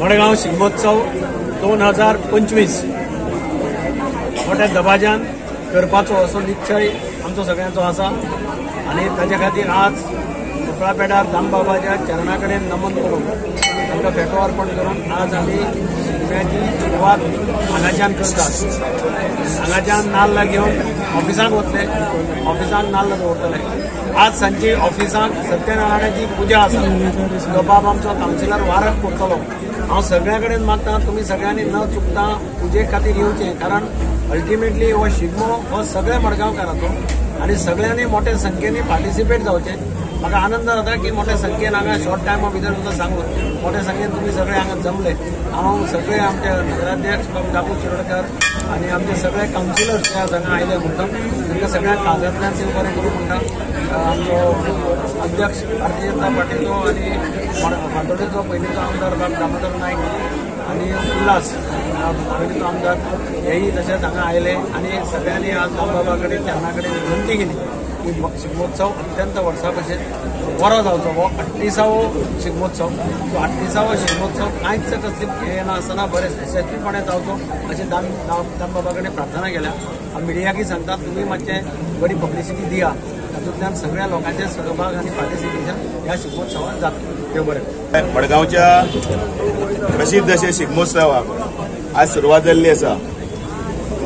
मडगांव शिगमोत्सव 2025 मोठ्या दबाज्यान करपाचो असो निश्चय आमचो सगळ्यांचो आसा आनी ताजे खातीर आज पिंपळापेडार दामबाबाच्या चरणा कडेन नमन करून तांकां फेटो अर्पण करून आज आमी शिगम्याची सुरवात हांगाच्यान करतात. हांगाच्यान नाल्ल घेवन ऑफिसाक वतले, ऑफिसाक नाल्ल दवरतले. आज सांजची ऑफिसाक सत्यनारायणाची पुजा आसा. तो बाब आमचो कावन्सिलर वारक करतलो. हांव सगळ्या कडेन मागता तुमी सगळ्यांनी न चुकता पुजे खातीर येवचें, कारण अल्टिमेटली हो शिगमो हो सगळ्या मडगांवकाराचो आनी सगळ्यांनी मोठ्या संख्येन पार्टिसिपेट जावचें. म्हाका आनंद जाता की मोठ्या संख्येन हांगा शॉर्ट टायमा भितर सुद्दां सांगून मोठ्या संख्येन तुमी सगळे हांगा जमले. हांव सगळे आमचे नगराध्यक्ष बाब दामू शिरोडकर आनी आमचे सगळे कावन्सिलर्स जे हांगा आयले म्हणटा तांकां सगळ्या कागदांतल्यान देव बरें करूं म्हणटा. आमचो अध्यक्ष भारतीय जनता पार्टीचो आनी फातोडेचो पयलींचो आमदार बाब दामोदर नायक आनी उल्हास नावेलीचो आमदार हेय तशेंच हांगा आयले आनी सगळ्यांनी आज दामबाबा कडेन चरणा कडेन विनंती केली की शिगमोत्सव अत्यंत वर्सा भशेन बरो जावचो. हो 38वो शिगमोत्सव, तो 38वो शिगमोत्सव कांयच कसली हे नासतना बरें यशस्वीपणे जावचो अशें दामबाबा कडेन प्रार्थना केल्या. हांव मिडियाकूय सांगता तुमी मातशें बरी पब्लिसिटी दिया, तातूंतल्यान सगळ्या लोकांचे सहभाग आनी पार्टिसिपेशन ह्या शिगमोत्सवान जातलें. देव बरें. मडगांवच्या प्रसिद्ध अशे शिगमोत्सवाक आज सुरवात जाल्ली आसा.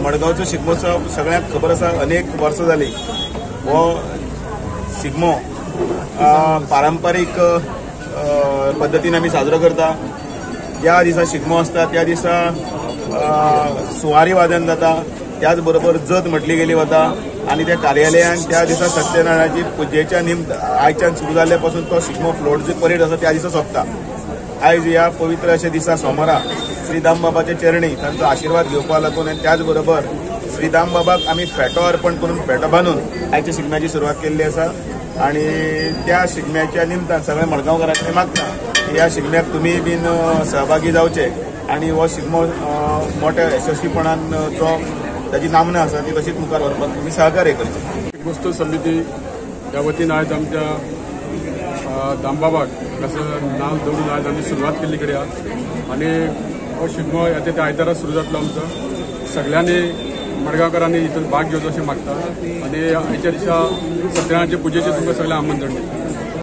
मडगांवचो शिगमोत्सव सगळ्यांक खबर आसा, अनेक वर्सां जाली हो शिगमो पारंपारीक पद्दतीन आमी साजरो करता. ज्या दिसा शिगमो आसता त्या दिसा सुवारी वादन जाता, त्याच बरोबर जत म्हटली गेली वता आनी त्या कार्यालयान त्या दिसा सत्यनारायणाची पुजेच्या निमत आयच्यान सुरू जाल्ल्या पासून तो शिगमो फ्लोट जी परेड आसा त्या दिसा सोंपता. आयज ह्या पवित्र अशा दिसा सोमारा श्री दामबाबाच्या चरणी तांचो आशिर्वाद घेवपाक लागून आनी त्याच बरोबर श्री दामबाबाक आमी फेटो अर्पण करून फेटो बांदून आयच्या शिगम्याची सुरवात केल्ली आसा. आनी त्या शिगम्याच्या निमतान सगळ्या मडगांवकारां कडेन मागता की ह्या शिगम्याक तुमी बीन सहभागी जावचे आनी हो शिगमो मोठ्या यशस्वीपणान जो ताची नामना आसा ती तशीच मुखार व्हरपाक तुमी सहकार्य करचें. शिगमोत्सव समिती ह्या वतीन आयज आमच्या दामबाबाक असं नाव दवरून आज आमी सुरवात केल्ली कडेन आहा आनी हो शिगमो येता त्या आयतारा सुरू जातलो आमचो. सगळ्यांनी मडगांवकारांनी हितून भाग घेवचो अशें मागता आनी आयच्या दिसा सत्यनारायणाचे पुजेचें तुमकां सगळें आमंत्रण दिता.